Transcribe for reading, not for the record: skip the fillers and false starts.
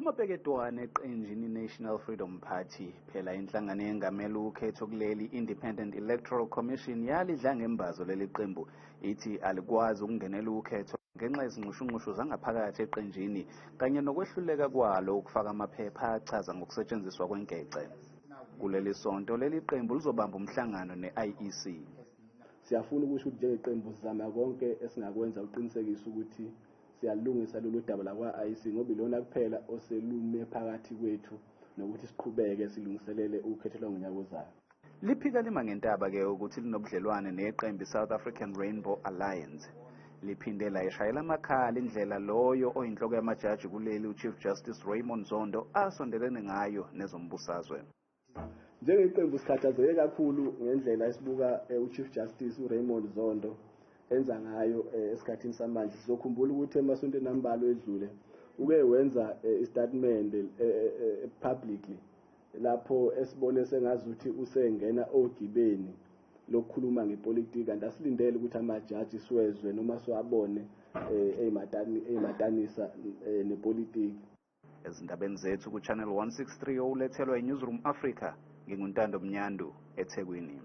Kumapeketwane eqenjini i-National Freedom Party, phela inhlangano eyengamele ukhetho kuleli, Independent Electoral Commission, yalidla ngembazo leli qembu, ithi alikwazi ukungenela ukhetho ngenxa yezinxushunxushu zangaphakathi eqenjini kanye nokwehluleka kwalo ukufaka amaphepha achaza ngokusetshenziswa kwenkece. Kuleli sonto leli qembu lizobamba umhlangano ne-IEC. Siyafuna ukusho ukuthi njengeqembu sizama konke esingakwenza ukuqinisekisa ukuthi siyalungisa lolu daba lakwa-IEC, ngoba ilona kuphela oselume phakathi kwethu nokuthi siqhubeke silungiselele ukhetho lwangonyaka ozayo. Liphika lima ngentaba-ke ukuthi linobudlelwane neqembu i-South African Rainbow Alliance. Liphinde layishayela amakhala indlela loyo oyinhloko yamajaji kuleli, uChief Justice Raymond Zondo, asondelene ngayo nezombusazwe. Njengeqembu sikhathazeke kakhulu ngendlela esibuka uChief Justice uRaymond Zondo enza ngayo esikhathini samanje. Sizokhumbula ukuthi emasontweni ambalwa edlule uke wenza istatement publicly lapho esibone sengazuthi usengena ogibeni lokukhuluma ngepolitiki, kanti asilindele ukuthi amajaji siwezwe noma siwabone eyimatanisa nepolitiki. Ezindabeni zethu ku-Channel 163 owulethelwa i-Newsroom Africa, nginguNtando Mnyandu, eThekwini.